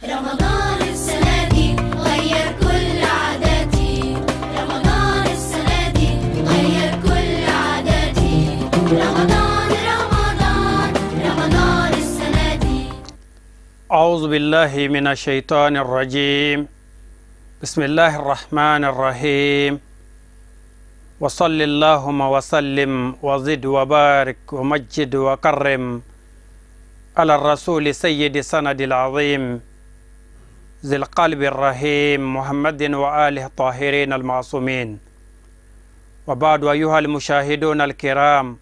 رمضان السنة دي غير كل عاداتي، رمضان السنة دي غير كل عاداتي، رمضان رمضان رمضان السنة دي. أعوذ بالله من الشيطان الرجيم. بسم الله الرحمن الرحيم. وصل اللهم وسلم وزد وبارك ومجد وكرم على الرسول سيد سند العظيم ذي القلب الرحيم محمد وآله الطاهرين المعصومين. وبعد، أيها المشاهدون الكرام،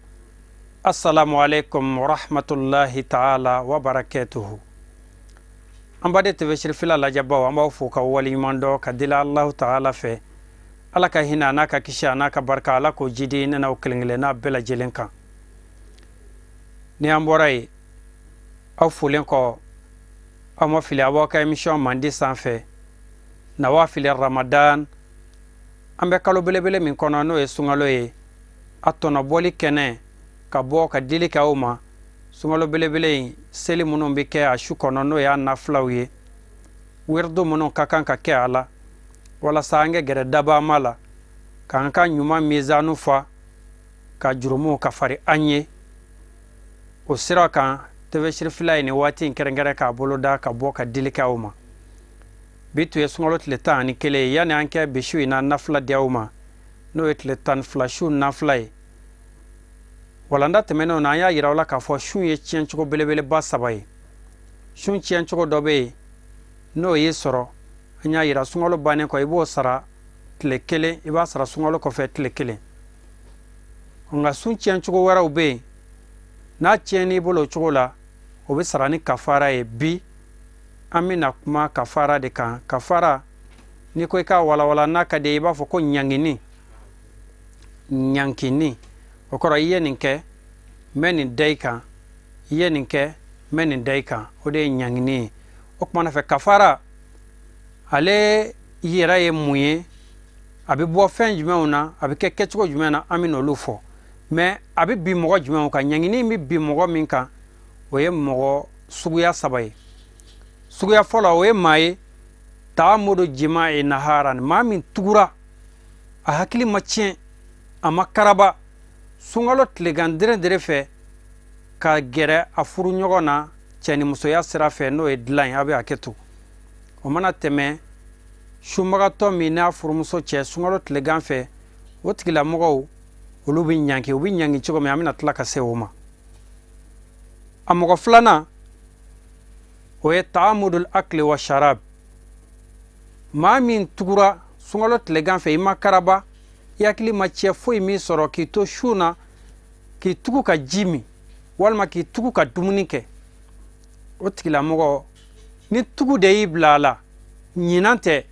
السلام عليكم ورحمة الله تعالى وبركاته. An baden TV Sirifila lajɛbaw, an b'aw fo ka waleɲuman dɔn ka dila Alahu Taala fɛ. Ala ka hinɛ a n'a ka kisi a n'a ka barika, Ala k'o jidi ne n'aw kelen kelenna bɛɛ lajɛlen kan. Ni an bɔra yen, aw folen kɔ, aw ma fili, aw b'aw ka émission mandi sanfɛ Nawafili Ramadan. An bɛ kalo belebele min kɔnɔ, n'o ye sunkalo ye, a tɔnɔbɔli kɛnɛ ka bɔ ka dili kɛ aw ma. Sunkalo belebele in, seli minnu bɛ kɛ a su kɔnɔ, n'o y'a nafilaw ye, wiridu minnu ka kan ka kɛ a la walasa an ka gɛrɛ dabama la, k'an ka ɲuman mizanu fa, ka jurumuw ka fari an ye. O sira kan, TV Sirifila ye nin waati in kɛrɛnkɛrɛn k'a bolo da ka bɔ ka dili kɛ aw ma. Bi tun ye sunkalo tile 11 ye. Yanni an kɛ bi su in na nafila di aw ma, n'o ye tile 12 su nafila ye, walanda tɛmɛnenw na, an y'a yira aw la k'a fɔ sun ye tiɲɛcogo belebeleba saba ye. Sun tiɲɛcogo dɔ bɛ yen, n'o y'i sɔrɔ, an y'a yira, sunkalo bannen kɔ, i b'o sara tile kelen, i b'a sara sunkalo kɔfɛ tile kelen. Nka sun tiɲɛcogo wɛrɛw bɛ yen, n'a tiɲɛn'i bolo o cogo la, o bɛ sara ni kafara ye. Bi an bɛna kuma kafara de kan. Kafara, n'i ko i k'a walawala, n'a ka di ye, i b'a fɔ ko ɲangini. Ɲankini, o kɔrɔ, i ye nin kɛ, n bɛ nin da i kan, i ye nin kɛ, n bɛ nin da i kan, o de ye ɲangini ye. O kumana fɛ, kafara ale yɛrɛ ye mun ye, a bɛ bɔ fɛn jumɛnw na, a bɛ kɛ kɛcogo jumɛn na, an bɛ n'olu fɔ. Mɛ a bɛ bin mɔgɔ jumɛnw kan? Ɲangini bɛ bin mɔgɔ min kan, o ye mɔgɔ suguya saba ye. Suguya fɔlɔ, o ye maa ye taamudu jima e naharan, maa min tugura, a hakili ma tiɲɛ, a ma karaba, sunkalo tilegan dere fɛ ka gɛrɛ a furu ɲɔgɔn na cɛnimusoya sira fɛ, n'o ye dilan ye, a bɛ hakɛ to. O mana tɛmɛ, sunbagatɔ min n'a furumuso cɛ sunkalo tilegan fɛ, o tigilamɔgɔw, olu bɛ ɲangi. U bɛ ɲangi cogo min, an bɛna tila ka se o ma. A mɔgɔ filanan, o ye taamudul akli wa sharab, maa min tugura sunkalo tilegan fɛ, i ma karaba, i hakili ma tiɲɛ, foyi min sɔrɔ k'i to su na, k'i tugu ka ji min walima k'i tugu ka dumuni kɛ. O tigilamɔgɔ, ni tugu de y'i bila a la, ɲinan tɛ,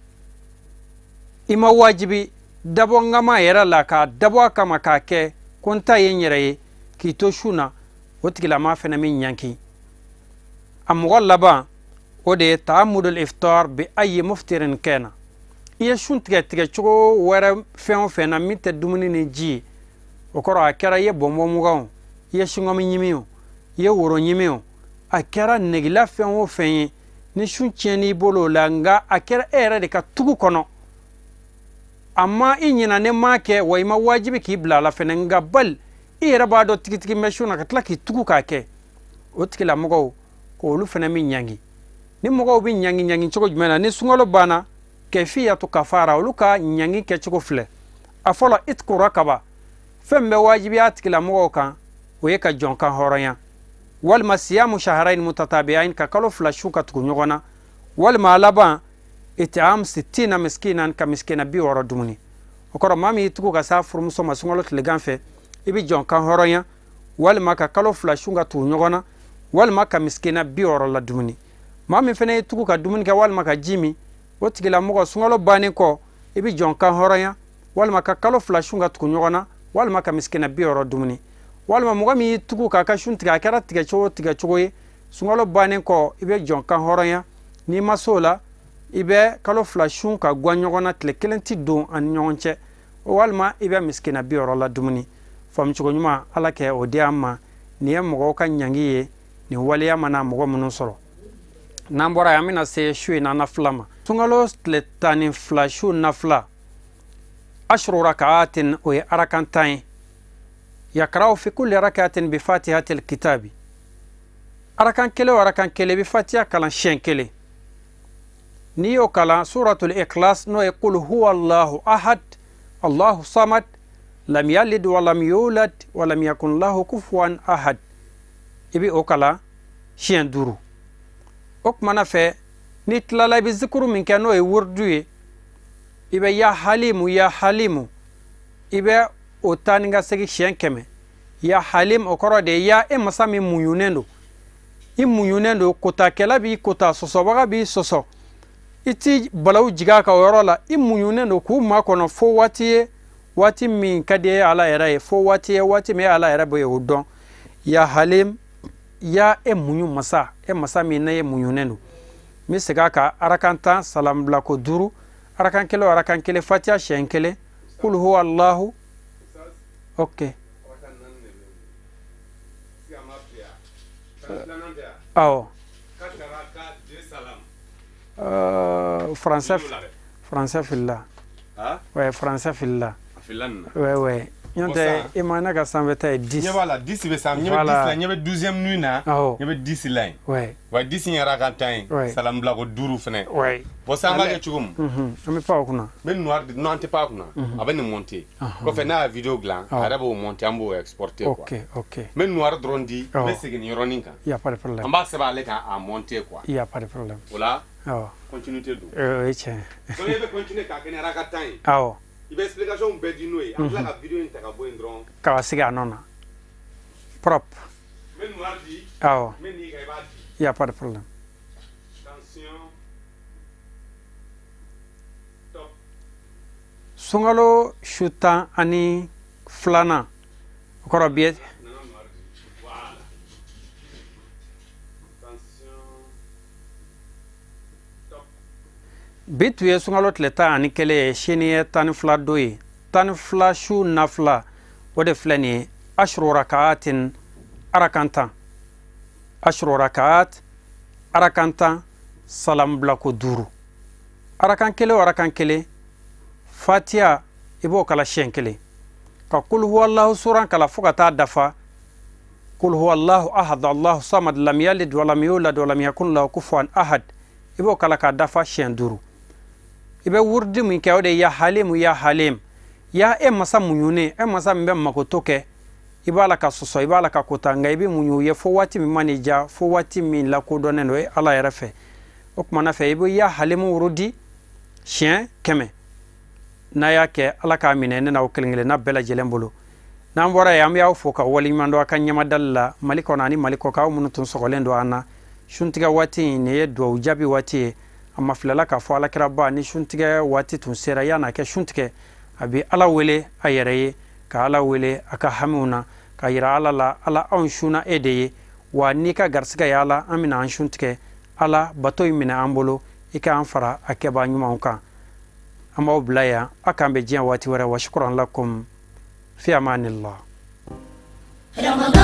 i ma wajibi dabɔ ŋama yɛrɛ la k'a dabɔ a kama k'a kɛ ko n ta ye n yɛrɛ ye, k'i to su na, o tigilama fɛnɛ bɛ ɲanki. A mɔgɔ laban, o de ye taamudul iftar bi ayi muftirin kɛna, i ye sun tigɛ tigɛcogo wɛrɛ fɛn o fɛn na min tɛ dumuni ni ji ye. O kɔrɔ, a kɛra i ye bɔnbɔn mugan o, i ye siŋɔmi ɲimi o, i ye woro ɲimi o, a kɛra negela fɛn o fɛn ye, ni sun tiɲɛn'i bolo o la, nka a kɛra e yɛrɛ de ka tugu kɔnɔ, a ma i ɲina ne m'a kɛ wa, i ma wajibi k'i bila a la fɛnɛ, nka bali i yɛrɛ b'a dɔn tigitigi bɛ sun na, ka tila k'i tugu k'a kɛ, o tigilamɔgɔw ko olu fɛnɛ bɛ ɲangi. Ni mɔgɔw bɛ ɲangi, ɲangi cogo jumɛn na? Ni sunkalo banna, kɛfiyatu kafara, olu ka ɲangi kɛcogo filɛ. A fɔlɔ, itku rakaba, fɛn bɛ wajibiya tigilamɔgɔw kan, o ye ka jɔn kan hɔrɔnya, walima siyamu shaharain mutatabi'ain, ka kalo 2 su ka tugu ɲɔgɔn na, walima a laban itiam sittina miskinan, ka miskina 60 dumuni. O kɔrɔ, maa min y'i tugu ka s'a furumuso ma sunkalo tilegan fɛ, i bɛ jɔn kan hɔrɔnya, walima ka kalo 2 su ka tugu ɲɔgɔn na, walima ka miskina 60 la dumuni. Maa min fɛnɛ y'i tugu ka dumuni kɛ walima ka ji min, o tigilamɔgɔ, sunkalo bannen kɔ, i bɛ jɔn kan hɔrɔnya, walima ka kalo 2 sun ka tugu ɲɔgɔn na, walima ka misikina 60 dumuni. Walima mɔgɔ min y'i tugu k'a ka sun tigɛ, a kɛra tigɛcogo o tigɛcogo ye, sunkalo bannen kɔ, i bɛ jɔn kan hɔrɔnya. N'i ma s'o la, i bɛ kalo 2 sun ka guwan ɲɔgɔn na, tile kelen ti don ani ɲɔgɔn cɛ, walima i bɛ misikina 60 la dumuni. Faamucogo ɲuman, Ala kɛ o di an ma. Nin ye mɔgɔw ka ɲangi ye, nin waleya mana mɔgɔ minnu sɔrɔ. N'an bɔra yen, an bɛna se su in na nafila ma. Sunkalo tile 12 su nafila, ashru rakaatin, o ye arakan 10 ye. Yakraw fi kulli rakatin bi fatihatil kitabi, arakan kelen o arakan kelen i bɛ fatiha kalan siɲɛ kelen. N'i y'o kalan, suratul ikhlas, n'o ye qul huwa allahu ahad allahu samad lam yalid wa lam yulad wa lam yakun lahu kufuwan ahad, i bɛ o kalan siɲɛ 5. O kumana fɛ, n'i tilala, i bɛ zikuru min kɛ, n'o ye wurdu ye, i bɛ ya halimu ya halimu, i bɛ o taa ni ka segin siɲɛ 100. Ya halim, o kɔrɔ de ye ya e masa min muɲunen don, i muɲunen don, kotakɛla b'i kota, sɔsɔbaga b'i sɔsɔ, i ti balawu jigin a kan o yɔrɔ la, i muɲunen don k'u makɔnɔ fo waati ye, waati min ka di e Ala yɛrɛ ye, fo waati ye, waati min e Ala yɛrɛ bɛ o dɔn. Ya halim, ya e muɲu masa, e masa min ne ye muɲunen don. N bɛ segin a kan, arakan 10, salam bilako 5, arakan kelen o arakan kelen, fatiha siɲɛ kelen, kul huwa allahu. Ok, awɔ, français, français filila. Ouais, français filila. Ouais, ouais. Ɲɔntɛ i ma ne ka sanfɛ ta ye 10. Ɲɛ b'a la, 10 bɛ san, ɲɛ bɛ 10 la, ɲɛ bɛ 12e nuit na, ɲɛ bɛ 10 la yen. Wa 10 in yɛrɛ ka tan ye, salam bilako 5 fɛnɛ. Bon, sisan an b'a kɛ cogo min? An bɛ pan o kunna. N bɛ noir, non, an tɛ pan a kunna, a bɛ nin monter. Kɔfɛ n'a ye vidéo dilan, a yɛrɛ b'o monter, an b'o exporter quoi. Ok, ok. N bɛ noir dɔrɔn di, n bɛ segin nin yɔrɔnin kan. Y a pas de problème. An b'a sɛbɛn ale kan a monter quoi. Y a pas de problème. O la, awɔ, continuité don. O ye tiɲɛ ye. Donc e bɛ continuer k'a kɛ ni araka 10 ye. Awɔ. I bɛ explication bɛɛ di n'o ye, an tila ka vidéo in ta ka bɔ yen dɔrɔn. K'a sigi a nɔ na. Propre. N bɛ noir di. Awɔ. N bɛ nin kan, i b'a di. Y a pas de problème. Tension. Top. Sunkalo su 12nan, o kɔrɔ bi ye. Nana noir di. Voilà. Tension. Top. Bi tun ye sunkalo tile 11 ye, sini ye 12 don ye. 12 su nafila, o de filɛ nin ye, ashru rakaatin, arakan 10, ashru rakaat, arakan 10, salam bilako 5, arakan kelen o arakan kelen, fatiha i b'o kala siɲɛ kelen, ka kul huwallahu suran kala fo ka taa dafa, kul huwallahu ahad allahu samad lam yalid walam yulad walam yakun lahu kufuwan ahad, i b'o kala k'a dafa siɲɛ 5. I bɛ wurudi min kɛ, o de ye ya halimu ya halim, ya e masa muɲunen, e masa min bɛ makoto kɛ, i b'a la ka sɔsɔ, i b'a la ka kota, nka i bɛ muɲu ye fo waati min man'i diya, fo waati min lakodɔnnen don e Ala yɛrɛ fɛ. O kumana fɛ, i bɛ ya halimu wurudi siɲɛ 100. N'a y'a kɛ, Ala k'a minɛ ne n'aw kelen kelenna bɛɛ lajɛlen bolo. N'an bɔra yen, an bɛ aw fo ka waleɲuman dɔn a ka ɲɛmadali la Mali kɔnɔ ani Mali kɔ kan, aw minnu tun sɔgɔlen don an na suntigɛ waati in, nin ye duwawu jaabi waati ye. A ma filala k'a fɔ alakiraba ni suntigɛ waati tun sera, yan'a kɛ suntigɛ, a bɛ Ala wele a yɛrɛ ye, ka Ala wele a ka hamiw na, ka yira Ala la, Ala anw sunna e de ye, wa n'i ka garisigɛ ye Ala, an bɛna an suntigɛ, Ala bato in minɛ an bolo, i k'an fara a kɛbaa ɲumanw kan. An b'aw bila yan, a k'an bɛn diɲɛ waati wɛrɛ. Wa shukran lakum, fi amanillah. Ramadan.